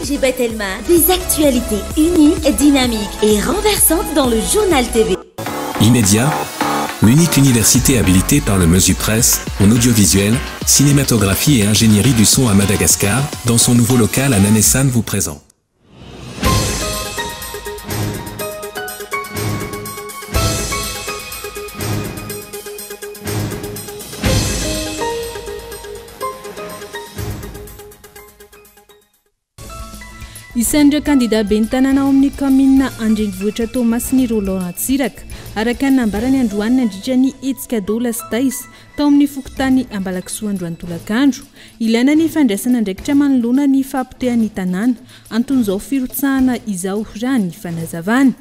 ONG Batelma, des actualités uniques, dynamiques et renversantes dans le Journal TV. Immédiat, l'unique université habilitée par le Mesupresse en audiovisuel, cinématographie et ingénierie du son à Madagascar, dans son nouveau local à Nanessan vous présente. Isan'ireo kandida ben'ny tanàna ao amin'ny kaominina an-drenivohitra Toamasina i Roland Ratsiraka, araka ny nambarany androany nandritra ny hetsika Dola sy Taiza tao amin'ny fokontany Ambalakisoa androany tolakandro. Ilaina ny fandraisana andraikitra manoloana ny fahapotehan'ny tanàna, anton'izao firotsahana izao, raha ny fanazavana.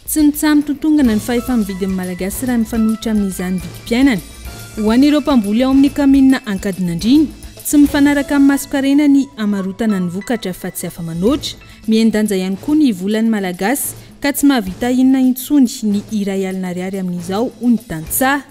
Tsy mitsaha-mitontongana ny fahefa-mividin'ny Malagasy raha mifanohitra amin'izany vidim-piainana. Ho an'ireo mpamboly ao amin'ny kaominina Ankadinandriana, tsy mifanaraka amin'ny masonkarena ny hamarotana ny vokatra fa tsy afa-manoatra. Mihen-danja ihany koa ny volan'ny Malagasy ka tsy mahavita inona intsony ny 100 ariary amin'izao, hoy ny tantsaha.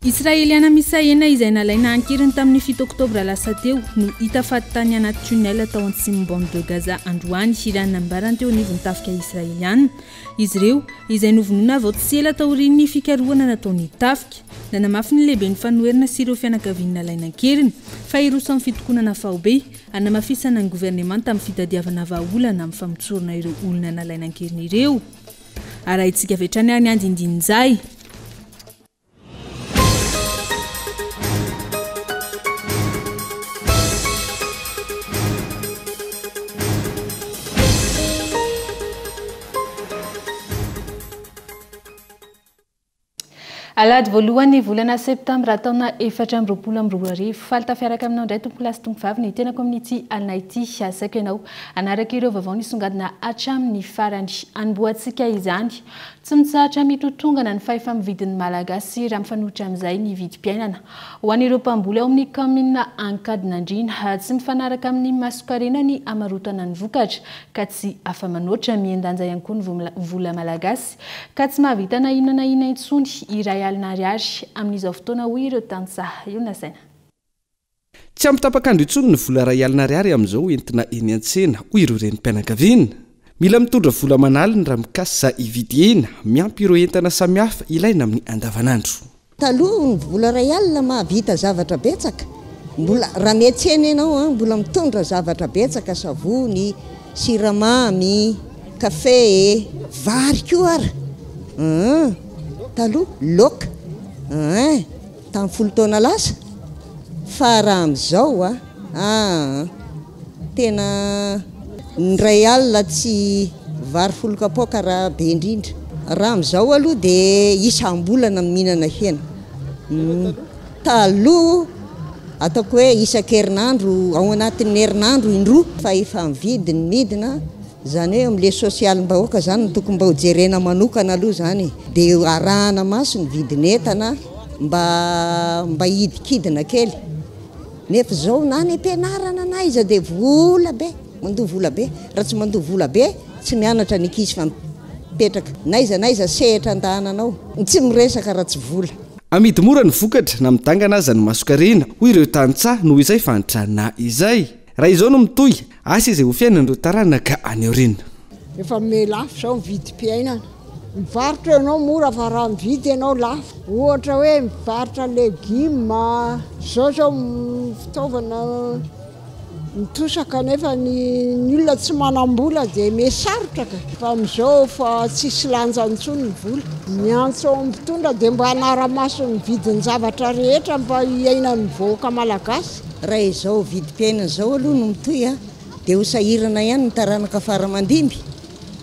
Israeliana miisa enina izay nalaina an-keriny tamin'ny fito oktobra lasa teo no hita faty tany anaty tunnel tao antsimon'ny bande de Gaza androany, raha ny nambarany teo anivon'ny tafika israeliana. Izy ireo, izay novonoina vao tsy ela taorian'ny fikarohana nataon'ny tafika. Nanamafy ny lehiben'ny fanoherana sy ireo fianakaviany nalaina an-keriny fa hiroso amin'ny fitokonana faobe hanamafisana ny governemanta amin'ny fitadiavana vahaolana amin'ny famotsorana ireo olona nalaina an-keriny ireo. Arahintsika avy hatrany ary ny andindinin'izay. Alahady voalohan'ny volana septambra taona 2024. Faly tafiaraka aminao indray tompokolahy sy tompovavy ny tenako amin'ity alina ity. Asaiko ianao hanaraka ireo vaovao nisongadina hatramin'ny farany. Hanombohantsika izany. Tsy mitsahatra mitotongana ny fahefa-mividin'ny Malagasy raha mifanohitra amin'izay ny vidim-piainana. Ho an'ireo mpamboly ao amin'ny kaominina Ankadinandriana, tsy mifanaraka amin'ny masonkarena ny hamarotana ny vokatra ka tsy afa-manoatra. Mihen-danja ihany koa ny vola malagasy. Ka tsy mahavita na inona na inona intsony 1000 ariary amin'izao fotoana hoy ireo tantsaha io nasaina. Tsy ampy tapak'andro intsony ny vola 1000 ariary amin'izao entina eny an-tsena hoy ireo renim-pianakaviana. Mila mitondra vola aman'aliny raha mikasa hividy hena miampy ireo entana samihafa ilaina amin'ny andavanandro. Taloha ny vola 1000 mahavita zavatra betsaka, mbola raha miantsena ianao an, mbola mitondra zavatra betsaka, savony, siramamy, kafe e, vary koa ara an, taloha laoka ein, tamin'ny folo taona lasa, fa raha amin'izao an, aa. Tena ny 1000 tsy vary folo kapoaka raha be indrindra. Raha amin'izao aloha dia isam-bolana mihinana hena. Taloha ataoko hoe isan-kerinandro, ao anatin'ny herinandro indroa. Fa efa mividy ny midina, izany hoe amin'ilay sosialim-bahoaka izany no tokony mba hojerena manokana aloha izany e. Dia arahana maso ny vidin'entana mba mba hidikidina kely. Nefa izao na any am-pianarana na aiza dia vola be, mandoa vola be. Raha tsy mandoa vola be tsy mianatra ny ankizy fa mipetraka n'aiza n'aiza sehatra andahananao. Tsy miresaka raha tsy vola. Amidy mora ny vokatra na midangana aza ny masonkarena, hoy ireo tantsaha noho izay fahantrana izay. Raha izao no mitohy, asa izay ho fiainan'ireo taranaka any aoriana. Efa miha lafo izao ny vidim-piainana. Mivarotra ianao mora fa raha mividy ianao lafo. Ohatra hoe mivarotra legioma, izao izao fitaovana mitosaka nefa ny olona tsy manam-bola dia miha sarotra ka. Fa amin'izao efa tsisy lanjany intsony ny vola. Miantso ao amin'ny mpitondra dia mba hanara-maso ny vidin-javatra rehetra mba hiainan'ny vahoaka malagasy. Raha izao vidim-piainana izao aloha no mitohy dia ho sahirana ihany ny taranaka fara aman-dimby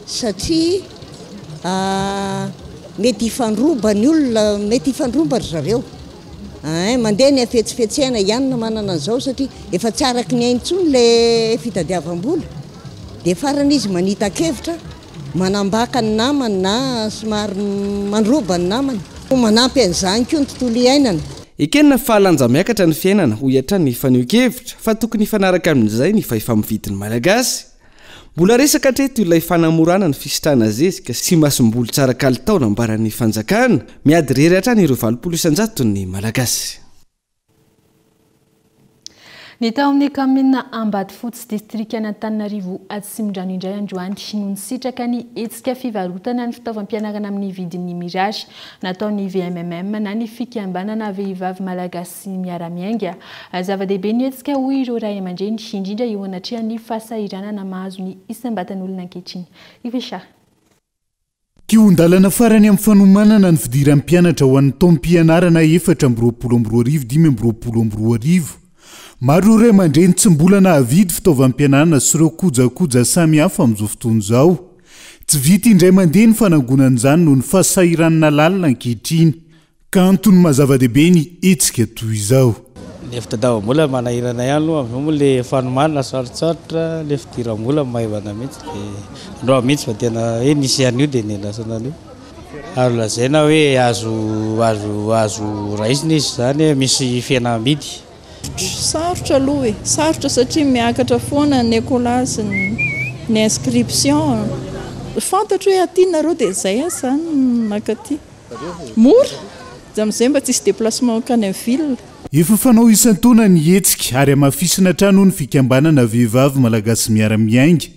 satria mety hifandroba ny olona, mety hifandromba ry zareo. Ein, mandeha ny hafetsifetsena ihany no manana an'izao satria efa tsy araky ny ainy intsony ilay fitadiavam-bola. Dia farany izy manita-kevitra, manambaka ny namany na somary mandroba ny namany. Manampy an'izany koa ny tontolo iainana. Ekena fa lanja miakatra ny fiainana, hoy hatrany ny fanehoan-kevitra, fa tokony hifanaraka amin'izay ny fahefa-mividin'ny Malagasy. Mbola resaka hatreto ilay fanamorana ny fisitrahana zezika sy masomboly tsara kalitao nambaran'ny fanjakana. Miady irery hatrany ireo 80 isan-jaton'ny Malagasy. Ny tao amin'ny kaominina Ambatofotsy, distrikan'Antananarivo Atsimondrano indray androany no nisitraka ny hetsika fivarotana ny fitaovam-pianarana amin'ny vidiny mirary nataon'ny VMMM na ny Fikambanana Vehivavy Malagasy Miara-Miainga. Zava-dehibe ny hetsika hoy ireo ray aman-dreny, indrindra eo anatrehan'ny fahasahiranana mahazo ny isam-batan'olona ankehitriny. I Richard. Kihon-dalana farany amin'ny fanomanana ny fidiran'ny mpianatra ho an'ny taom-pianarana 2024 2025. Maro ireo ray aman-dreny tsy mbola nahavidy fitaovam-pianarana sy ireo kojakoja samihafa amin'izao fotoana izao. Tsy vita indray mandeha ny fanangonana izany noho ny fahasahiranana lalina ankehitriny. Ka antony maha zava-dehibe ny hetsika toy izao. Le fitadiavam-bola manahirana ihany aloha, avy eo moa le fanomanana sarotsarotra, le fidiram-bola maivana mihitsy de androany mihitsy vao tena hoe nisy an'io de niandrasana an'io. Azo lazaina hoe azo azo azo raisina izy izany hoe misy fihenam-bidy. Sarotra aloha e, sarotra satria miakatra foana ny écolage ny inscription. Fantatro hoe aty nareo dia izay aho izany no nankaty. Mora, dia amin'izay mba tsisy déplacement mankany amin'ny ville. Efa fanao isan-taona ny hetsika ary hamafisina hatrany hoy ny fikambanana Vehivavy Malagasy Miara-Miainga.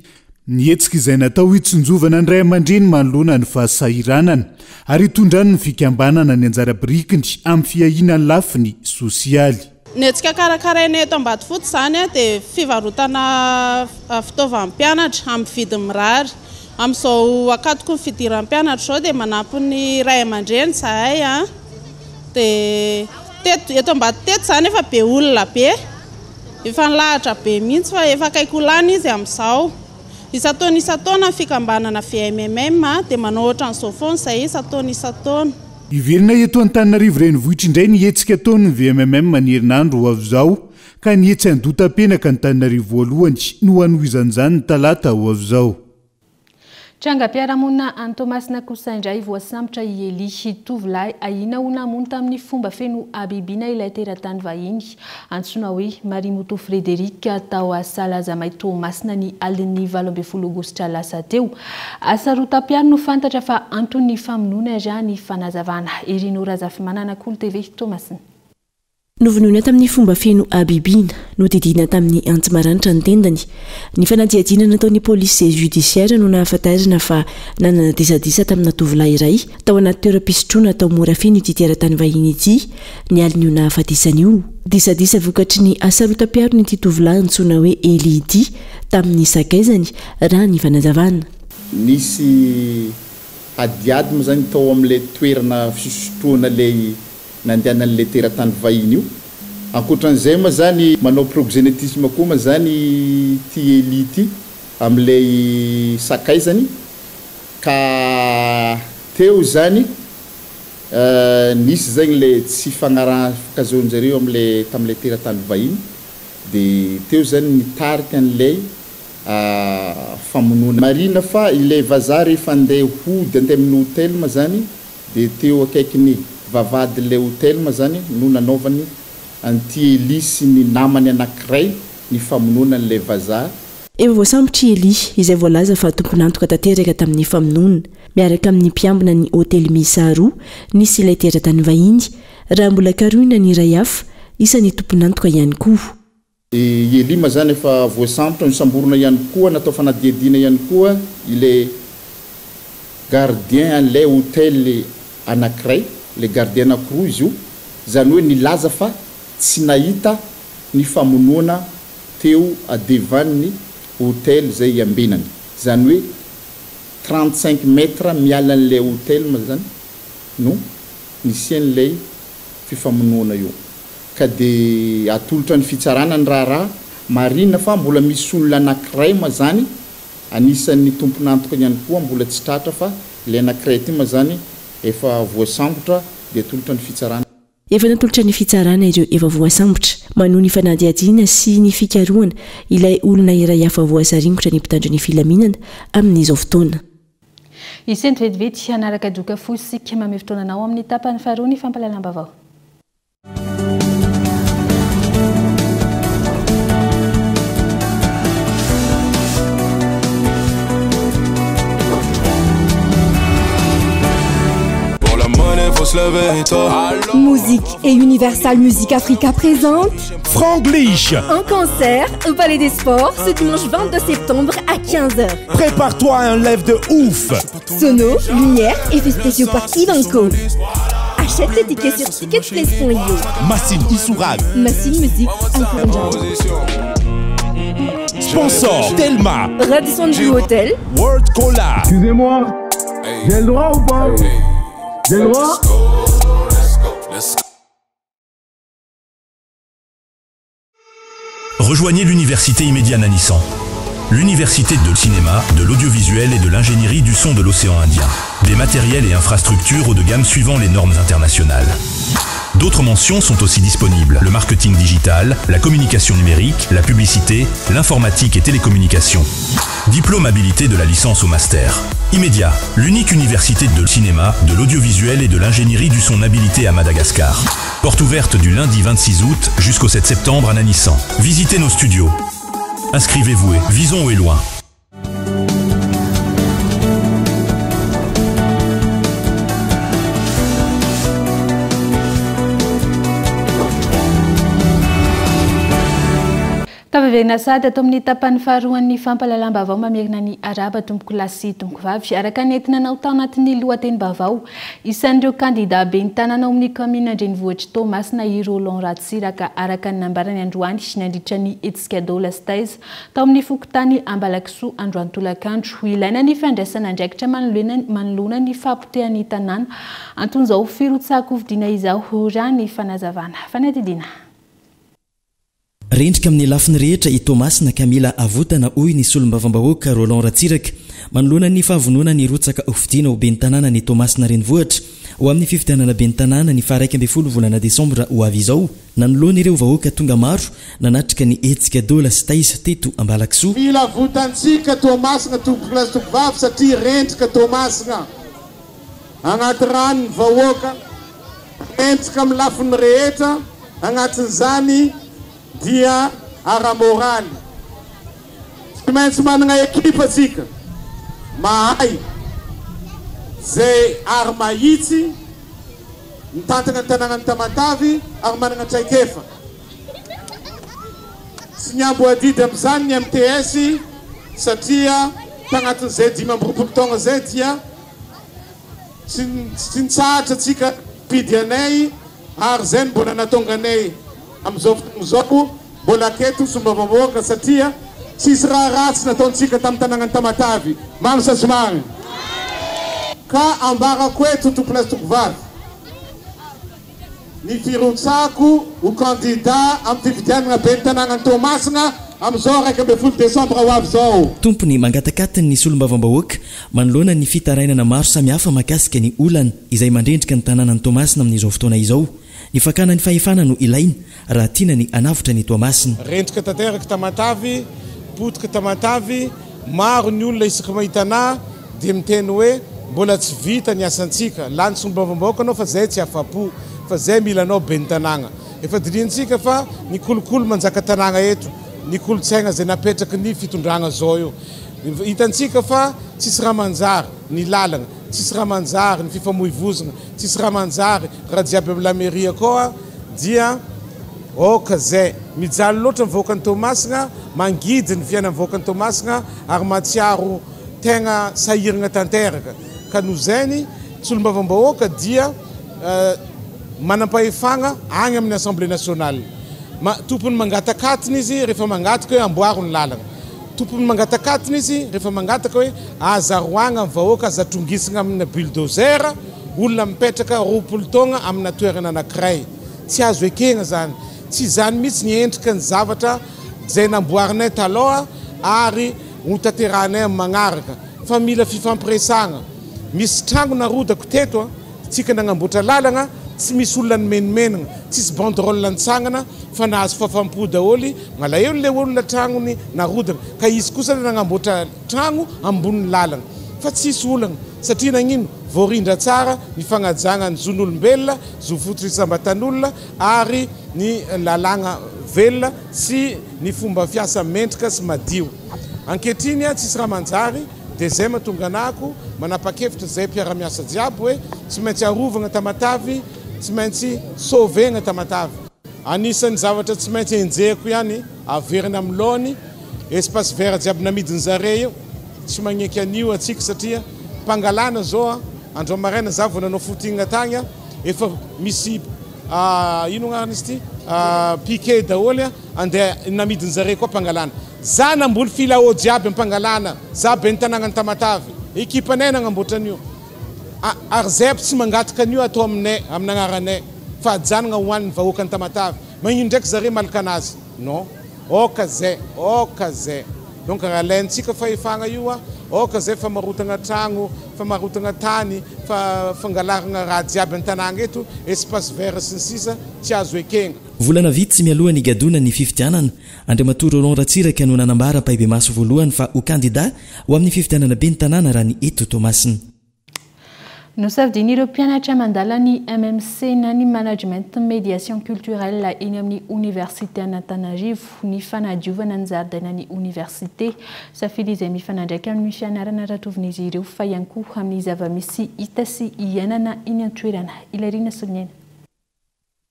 Ny hetsika izay natao hitsinjovana ny ray aman-dreny manoloana ny fahasahiranana ary hitondran'ny fikambanana ny anjara birikiny amin'ny fiahiana ny lafiny sosialy. Ny hetsika karakaraina eto Ambatofotsy izany dia fivarotana fitaovan'ny mpianatra amin'ny vidiny mirary. Amin'izao ankatoky ny fidiran'ny mpianatra izao dia manampy ny ray aman-dreny izahay an. Dia teto, eto Ambato teto izany efa be olona be. Efa nilahatra be mihitsy fa efa akaiky ho lany izy amin'izao. Isan-taona isan-taona ny fikambanana VMMM dia manao ohatran'izao foana izahay isan-taona isan-taona. Hiverina eto Antananarivo Renivohitra indray ny hetsika ataon'ny VMMM ny herinandro ho avy izao ka ny etsy Andohatapenaka Antananarivo voalohany no hanohizana izany ny talata ho avy izao. Trangam-piarahamonina any Toamasina kosa indray voasambotra i Elie, tovolahy ahiana ho namono tamin'ny fomba feno habibiana ilay teratany vahiny antsoina hoe Marimoto Frédéric tao Salazamay Toamasina ny alin'ny 18 aogositra lasa teo. Hasarotam-piaro no fantatra fa anton'ny famonoana raha ny fanazavana. Herino Razafimanana, Kolo TV, Toamasina. Novonoina tamin'ny fomba feno habibiana, nodidiana tamin'ny antsy maranitra ny tendany. Ny fanadihadiana nataon'ny police judiciaire no nahafantarana fa nanana disadisa tamina tovolahy iray tao anaty toeram-pisotroana tao Morafeno ity teratany vahiny ity ny alin'io nahafatesany io. Disadisa vokatry ny hasarotam-piaron'ity tovolahy antsoina hoe Elie ity tamin'ny sakaizany, raha ny fanazavana. Nisy hadihady moa izany tao amin'ilay toerana fisotroana ilay nandehanan'ilay teratany vahiny io. Ankoatra an'izay moa izany, manao proxénétisme koa moa izany ity Elie ity amin'ilay sakaizany ka teo izany nisy izany ilay tsy fifanaraham-kazahoan-jareo amin'ilay tamin'ilay teratany vahiny dia teo izany nitarika an'ilay famonoana. Marihina fa ilay vazaha rehefa andeha hody andeha amin'ny hotel moa izany Dia teo akaikin'ny vavahadin'ilay hotel moa izany no nanaovany an'ity Elie sy ny namany anankiray ny famonoana an'ilay vazaha. Efa voasambotra i Elie, izay voalaza fa tompon'antoka tanteraka tamin'ny famonoana, miaraka amin'ny mpiambina ny hotely miisa roa nisy ilay teratany vahiny, raha mbola karohina ny iray hafa, isan'ny tompon'antoka ihany koa. I Elima izany efa voasambotra, nosamborina ihany koa, natao fanadihadiana ihany koa ilay gardien an'ilay hotel anankiray, ilay gardien anankiroa izy io, izany hoe nilaza fa tsy nahita ny famonoana teo devant-ny hotel izay iambenany, izany hoe 35 mètres miala an'ilay hotel moa izany no nisian'ilay fifamonoana io. Ka dia atolotra ny fitsarana ny raharaha, marihina fa mbola misy olona anakiray ma zany anisan'ny tompon'antoka ihany koa mbola tsy tratra fa ilay anakiray ity ma zany efa voasambotra dia atolotra ny fitsarana. Efa natolotra ny fitsarana ireo efa voasambotra. Manohy ny fanadihadiana sy ny fikarohana ilay olona iray hafa voasaringotra ny mpitandro ny filaminana amin'izao fotoana. Hisento vetivety hanaraka doka fohy isika mamehy fotoana anao amin'ny tapany faharoa ny fampahalalam-baovao. Faut se lever tôt. Musique et Universal Music Africa présente Franglish En concert au Palais des Sports ce dimanche 22 septembre à 15h. Prépare-toi à un live de ouf. Sono, lumière, effets spéciaux par Ivanko. Achète tes tickets sur ticketplace.io. Massine Issourag. Massine Music, Sponsor Telma. Radisson Blue Hotel. World Cola. Excusez-moi, j'ai le droit ou pas? J'ai le droit? Rejoignez l'université Immédiat Nanissan. L'université de cinéma, de l'audiovisuel et de l'ingénierie du son de l'océan Indien. Des matériels et infrastructures haut de gamme suivant les normes internationales. D'autres mentions sont aussi disponibles. Le marketing digital, la communication numérique, la publicité, l'informatique et télécommunications. Diplôme habilité de la licence au master. Immédiat, l'unique université de cinéma, de l'audiovisuel et de l'ingénierie du son habilité à Madagascar. Porte ouverte du lundi 26 août jusqu'au 7 septembre à Nanissan. Visitez nos studios. Inscrivez-vous et visons haut et loin. Tafaverina sahady ato amin'ny tapany faharoan'ny fampahalalam-baovao mamerina ny arahaba tompokolahy sy tompokovavy. Araka ny entina natao tao anatin'ny lohatenim-baovao, isan'ireo kandida ben'ny tanàna ao amin'ny kaominina an-drenivohitr'i Toamasina i Roland Ratsiraka, araka ny nambarany androany nandritra ny hetsika Dola sy Taiza tao amin'ny fokontany Ambalakisoa androany tolakandro. Ilaina ny fandraisana andraikitra manoloana ny fahapotehan'ny tanàna anton'izao firotsahan-kofidina izao, raha ny fanazavana. Fanadihadiana. Rendrika amin'ny lafiny rehetra i Toamasina ka mila avotana, hoy ny solombavambahoaka Roland Ratsiraka, manoloana ny fahavononany hirotsaka hofidiana ho ben'ny tanànan'i Toamasina Renivohitra ho amin'ny fifidianana ben'ny tanàna ny faha 11 volana desambra ho avy izao, nanoloana ireo vahoaka tonga maro nanatrika ny hetsika Dola sy Taiza teto Ambalakisoa. Mila avotantsika Toamasina tompokolahy sy tompovavy satria rendrika Toamasina agnaty rano ny vahoaka, rendrika amin'ny lafiny rehetra, agnatin'izany dia ara-moraly. Tsy maintsy manana ekipa tsika mahay zay ary mahitsy mitantana ny tanànan'i Tamatave ary manana traikefa. Tsy niambo adidy amin'izany ny MTS satria tagnatin'izay 25 taogna zay dia tsy tsy nitsahatra tsika mpidy anay ary zay no mbola nahatonga anay amin'izao fotoana izao mbola aketo solombavambahoaka satria tsisy raha ratsy nataontsika tamin'ny tanànan'i Tamatave. Marina sa tsy marina? Ka ambarako eto tompolahy sy tompovavy ny firotsahako ho kandida amin'ny fifidianana ben'ny tanànan'i Toamasina amin'izao 11 desambra ho avy izao. Tompony mangataka-teny ny solombavambahoaka manoloana ny fitarainana maro samihafa mahakasika ny olana izay mandrendrika ny tanànan'i Toamasina amin'izao fotoana izao. Ny fakana ny fahefana no ilaina raha tiana ny hanavotra ny Toamasina. Rendrika tanteraka Tamatave, potika Tamatave, maro ny olona isaky mahita anah dia miteny hoe mbola tsy vita ny asantsika, lany solombavambahoaka anao fa zay tsy afapo, fa zay mila anao ben'ny tanàgna. Efa dinihintsika fa ny kolikoly manjaka tanàgna eto, ny kolontsaigna zay napetraky ny fitondragna zao io. Hitantsika fa tsisy raha manjary ny lalagna, tsisy raha manjary ny fifamoivozagna, tsisy raha manjary raha jiaby amy la mairie akao dia aoka zay. Mijaly loatra ny vahoakan'i Toamasina, mangidy ny fiainan'ny vahoakan'i Toamasina ary mahatsiaro tegna sahiragna tanteraka. Ka noho izay solombavambahoaka dia manam-pahefagna agny amin'ny Assemblée nationale. Tompony mangatakatina izy rehefa mangataka hoe amboaro ny lalagna. Tompony mangatakatina izy rehefa mangataka hoe aza roagna ny vahoaka, aza trongisina amina bulldozer, olona mipetraka 20 taogna amina toerana anankiray. Tsy azo ekegna zany. Tsy izany mihitsy ny endrika ny zavatra izay namboarinay taloha ary ho tanterahanay amin'ny magnaraka. Fa mila fifampiresahagna. Misy tragno narodako teto, tsika nagnamboatra lalagna, tsy misy olona nimenomenagna, tsisy banderole nitsangana fa nahazo fafampo daholo, malahelo le olona tragnony narodana, ka izy kosa nagnamboatra tragno ambonin'ny lalagna. Fa tsisy olagna, satria nagnino? Voarindra tsara ny fagnajagna ny zon'olombelona, zo fototra isam-batan'olona ary ny lalàgna velona sy ny fomba fiasa mendrika sy madio. Ankehitriny tsisy raha manjary, Dia zay mahatonga anahako manapa-kevitra zay mpiara-miasa jiaby hoe tsy maintsy arovagna Tamatave, tsy maintsy sauver-gna Tamatave. Anisan'ny zavatra tsy maintsy enjehiko ihany, averina amin'ny laony, espace vert jiaby namidin-jare io, tsy magneky an'io antsika satria mpangalana zao a, androany maraina za vao nanao footing tagny a, efa misy ino agnarana izy ity, piquet daholo a, andeha namidin-jare koa mpangalana. Za namboly filao jiaby ampangalana, za ben'ny tanagnan'i Tamatave, ekipanay nagnamboatra an'io. Ary zay aby tsy mangataka an'io atao aminay, amin'agnaranay, fa ajanogna ho an'ny vahoakan'i Tamatave. Magnino ndraiky zare malaka anazy? Non. Aoka zay, aoka zay. Donc raha alaintsika fahefagna io a, aoka zay famarotagna tragno, famarotagna tany, fa fangalaragna raha jiaby an-tanàgna eto, espace vert sy ny sisa, tsy azo ekegna. Volana vitsy mialoha ny higadonan'ny fifidianana, Andriamatoa Roland Ratsiraka no nanambara ampahibemaso voalohany fa ho kandida ho amin'ny fifidianana ben'ny tanàna raha ny eto Toamasina. Nosafidian'ireo mpianatra mandala ny MMC na ny Management Médiation Culturelle eny amin'ny Oniversite an'Antananarivo ny fanadiovana ny zaridainan'ny oniversite. Safidy izay mifanandraika amin'ny fianarana ratovin'izy ireo fa ihany koa amin'ny zava-misy hita sy iainana eny an-toerana. Ilariana Soloniaina.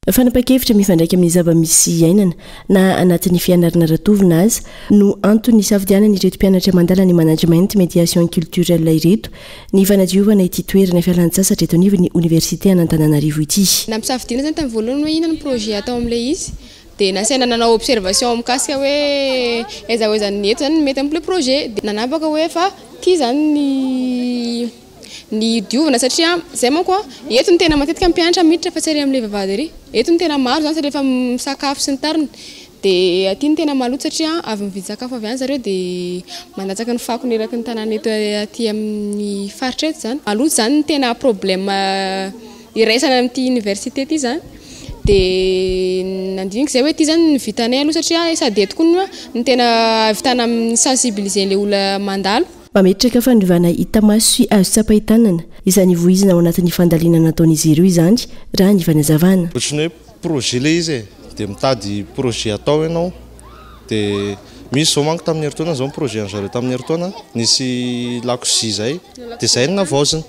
Fanapahan-kevitra mifandraika amin'ny zava-misy iainana na anatin'ny fianarana ratovina aza no antony nisafidianan'ireto mpianatra mandala ny Management Médiation Culturelle ireto ny fanadiovana ity toerana fialan-tsasatra eto anivon'ny Oniversite an'Antananarivo ity. Nampisafidiana zany tamin'ny voalohany hoe inona ny projet atao amin'ilay izy dia nasaina nanao observation mikasika hoe aiza ho aiza ny eto zany no mety amin'ilay projet dia nanapaka hoe fa ity zany ny ny diovina satria zay manko a, eto no tena matetika mpianatra miditra fa tsy ary amin'ilay vavahady ary, eto no tena maro zany satria efa misakafo sy ny tariny, de aty no tena maloto satria avy mividy sakafo avy any zareo de mandatsaka ny fakony eraky ny tanàna eto aty amin'ny faritra eto zany, maloto zany no tena problème iraisana amin'ity université ity zany, de nandinika zay hoe ity zany no vitanay aloha satria sady eto koa no tena ahavitana mi-sensibiliser an'ilay olona mandalo. Mametraka fanovana hita maso sy azo tsapain-tanana izany voizina ao anatin'ny fandalinana nataon'izy ireo izany, raha ny fanazavana. Ohatran'ny hoe projet ilay izy e, dia mitady projet atao ianao, dia misy izao manko tamin'ny herintaona izao ny projet an-dry zareo tamin'ny herintaona, nisy lakozia izay, dia izay no navaozina.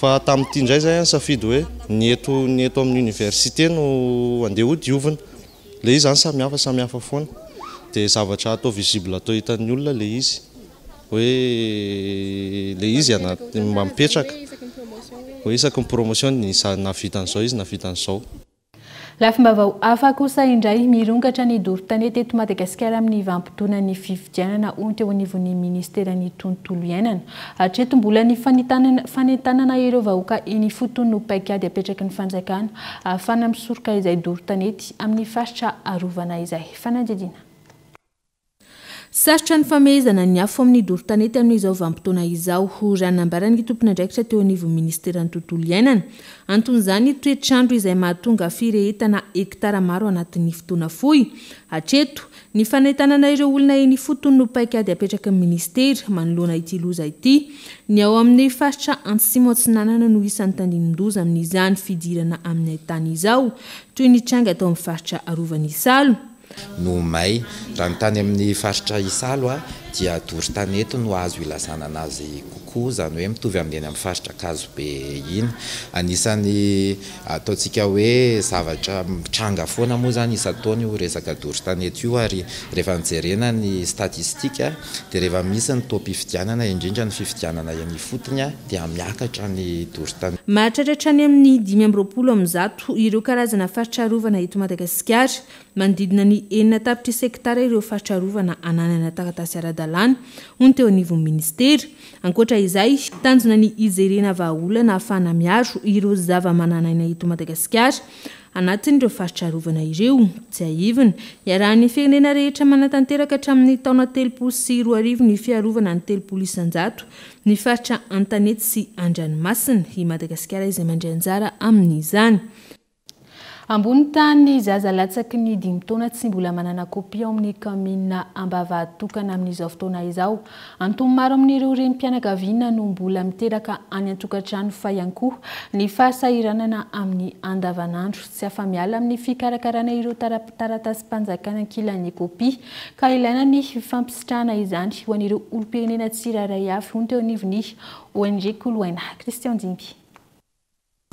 Fa tamin'ity indray izahay nisafidy hoe ny eto ny eto amin'ny université no andeha hodiovina. Ilay izy izany samihafa samihafa foana, dia zavatra atao visible atao hitan'ny olona ilay izy. Hoe ilay izy anaty mba mipetraka hoe isaky ny promotion ny nahavita an'izao izy nahavita an'izao. Lafim-baovao hafa kosa indray, mirongatra ny doro tanety eto Madagasikara amin'ny vanim-potoanan'ny fifidianana, hoy ny teo anivon'ny minisiteran'ny tontolo iainana. Hatreto mbola ny fanentanana ireo vahoaka eny ifotony no paikady apetraky ny fanjakana ahafahana misoroka izay doro tanety amin'ny faritra arovana izay. Fanadihadiana. Sarotra ny famehezana ny afo amin'ny doro tanety amin'izao vanim-potoana izao, raha nambaran'ny tompon'andraikitra teo anivon'ny minisiteran'ny tontolo iainana. Anton'izany ny toetr'andro izay mahatonga firehetana hektara maro anatin'ny fotoana fohy. Hatreto, ny fanentanana ireo olona eny ifotony no paikady apetraky ny minisitera manoloana ity loza ity. Ny ao amin'ny faritra Antsimo Atsinanana no isan'ny tandindon-doza amin'izany fidirana amin'ny haitany izao, toy ny tranga tao amin'ny faritra arovan'Isalo. no may. Raha ny tany amin'ny faritra Isalo dia doro tanety no azo ilazana anazy kokoa, izany hoe mitovy amin'ny eny amin'ny faritra Ankazobe iny. Anisan'ny ataontsika hoe zavatra mitranga foana moa izany isan-taona io resaka doro tanety io ary rehefa nojerena ny statistika dia rehefa misy ny taom-pifidianana, indrindra ny fifidianana eny ifotony dia miakatra ny doro tanety. Mahatratra hatrany amin'ny 125 ireo karazana faritra arovana eto Madagasikara. Manodidina ny enina tapitrisa hektara ireo faritra arovana ananana taratasy ara-dalàna, hoy ny teo anivon'ny minisitera. Ankoatra izay, tanjona ny hijerena vahaolana ahafahana miaro ireo zavamananaina eto Madagasikara anatin'ireo faritra arovana ireo. Tsiahivina, iarahan'ny firenena rehetra manatanteraka hatramin'ny taona 2030 ny fiarovana ny 30% ny faritra an-tanety sy an-dranomasina. I Madagasikara izay mandray anjara amin'izany. Ambony tany zaza latsaky ny dimy taona tsy mbola manana kopia ao amin'ny kaominina Ambavahaditokana amin'izao fotoana izao. Antony maro amin'ireo renim-pianakaviana no mbola miteraka any an-tokantrano fa ihany koa ny fahasahiranana amin'ny andavanandro. Tsy afa-miala amin'ny fikarakarana ireo taratasim-panjakana ankilan'ny kopia ka ilaina ny fampisitrahana izany ho an'ireo olom-pirenena tsirairay avy, hoy ny teo anivon'ny ONG Koloaina. Christian Dimby.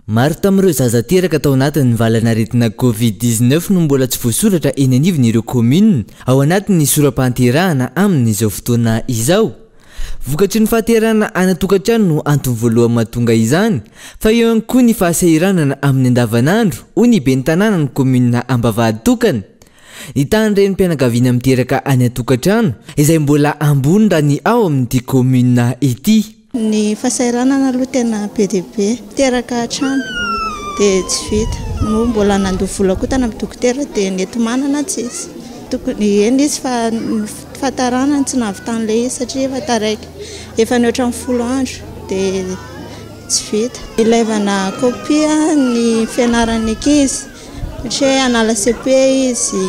Maro tamin'ireo zaza teraka tao anatin'ny valan'aretina Covid 19 no mbola tsy voasoratra eny anivon'ireo kaominina ao anatin'ny sora-pahanterahana amin'izao fotoana izao. Vokatry ny fahaterahana any an-tokantrano no antony voalohany mahatonga izany, fa eo ihany koa ny fahasahiranana amin'ny andavanandro, hoy ny ben'ny tanànan'ny kaominina Ambavahaditokana. Ny tahan'ny renim-pianakaviana miteraka any an-tokantrano izay mbola ambony raha ny ao amin'ity kaominina ity. Ny fahasahiranana aloha tena be dia be. Teraka hatrany dia tsy vita. Moa mbola nandoa vola koa tany amin'ny dokotera dia ny enti-manana tsisy. Tokony eny izy fa ny fahatarana no tsy nahavitan'ilay izy satria efa taraiky efa nihoatra ny folo andro dia tsy vita. Ilaivana kopia ny fianaran'ny ankizy. Ohatra hoe hanala cepe izy,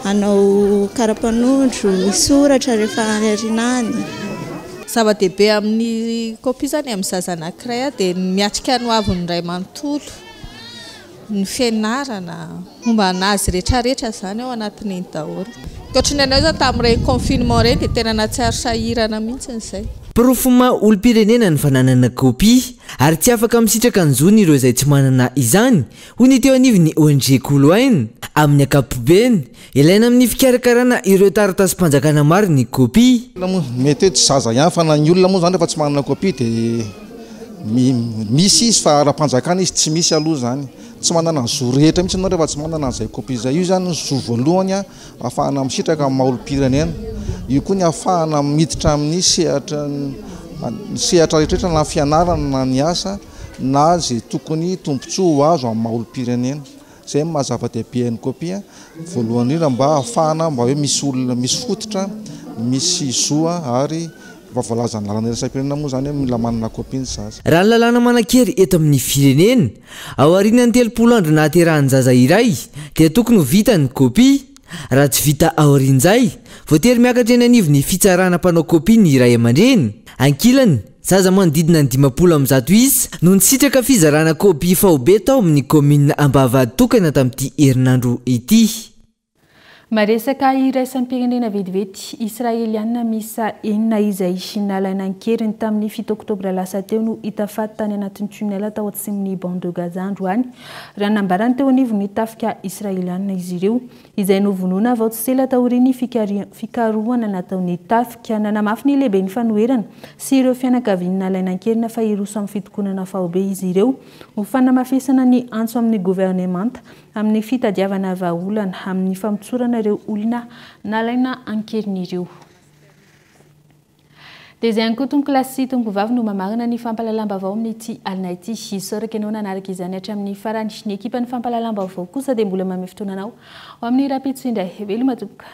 hanao kara-panondro, hisoratra rehefa any aoriana any. Zava-dehibe amin'ny copie izany amin'ny zaza anankiray dia ny miatrika ny hoaviny iray manontolo, ny fianarana, momba an'azy rehetrarehetra izany ao anatin'iny daholo. Ankoatry ny anay izao tamin'ireny confinement ireny dia tena nahatsiaro sahirana mihitsy izay. Porofo maha olom-pirenena ny fananana kopia ary tsy afaka misitraka ny zony ireo izay tsy manana izany Hoy ny teo anivon'ny ONG Kolo Aina, amin'ny ankapobeny, ilaina amin'ny fikarakarana ireo taratasim-panjakana maro ny kopia. Mety hoe tsy zaza ihany fa na ny olona moa izany rehefa tsy manana kopia dia misy izy fa ara-panjakana izy tsy misy aloha izany. Tsy manana ny zo rehetra mihitsy ianao rehefa tsy manana an'izay kopia izay. Io izany ny zo voalohany ahafahana misitraka amin'ny maha olom-pirenena. Io koa ny ahafahana miditra amin'ny sehatra ny sehatra rehetra na fianarana na ny asa. na izay tokony tombontsoa ho azo amin'ny maha olom-pirenena. Izay no maha zava-dehibe ny kopia, voalohany indrindra mba hahafahana mba hoe misy olona misy fototra, misy zo ary efa voalazan'ny lalàna iraisam-pirenena moa izany hoe mila manana kopia ny zaza. Raha ny lalàna manan-kery eto amin'ny firenena, aorianan'ny 30 andro nahaterahan'ny zaza iray dia tokony ho vita ny kopia. Raha tsy vita aorian'izay, voatery miakatra eny anivon'ny fitsarana mpanao kopia ny ray aman-dreny. Ankilany, Zaza manodidina ny 150 isa no nisitraka fizarana kopia faobe tao amin'ny kaominina Ambavahaditokana tamin'ity herinandro ity. Maresaka iraisam-pirenena vetivety, Israeliana miisa enina izay nalaina an-keriny tamin'ny fito oktobra lasa teo no hita faty tany anatin'ny tunnel tao atsimon'ny Bande de Gaza androany, raha nambaran'ny teo anivon'ny tafika Israeliana izy ireo. izay novonoina vao tsy sela taorian'ny fikarohana nataon'ny tafika. Nanamafy ny lehiben'ny fanoherana sy ireo fianakaviany nalaina an-keriny fa hiroso amin'ny fitokonana faobe izy ireo ho fanamafisana ny antso amin'ny governemanta amin'ny fitadiavana vahaolana amin'ny famotsorana ireo olona nalaina an-keriny ireo. Dia izay ihany koa tompokolahy sy tompokovavy no mamarana ny fampahalalam-baovao amin'ity alina ity. Isaorako ianao nanaraka izany hatramin'ny farany. Ny ekipan'ny fampahalalam-baovao kosa dia mbola manome fotoana anao ho amin'ny rahampitso indray. Veloma tompoko.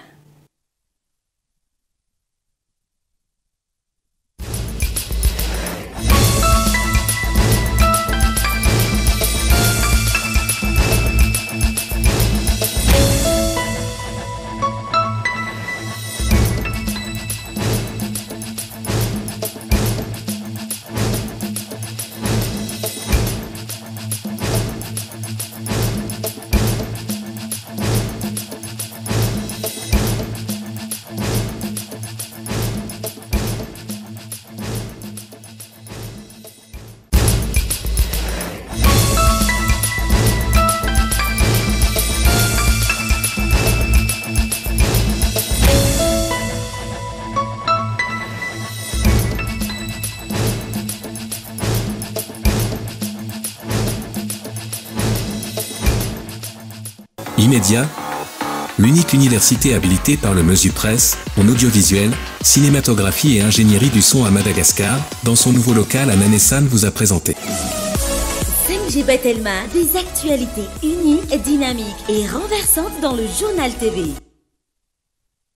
Immédiat, l'unique université habilitée par le Mesupresse en audiovisuel, cinématographie et ingénierie du son à Madagascar, dans son nouveau local à Nanessan vous a présenté. 5G Batelma, des actualités uniques, dynamiques et renversantes dans le journal TV.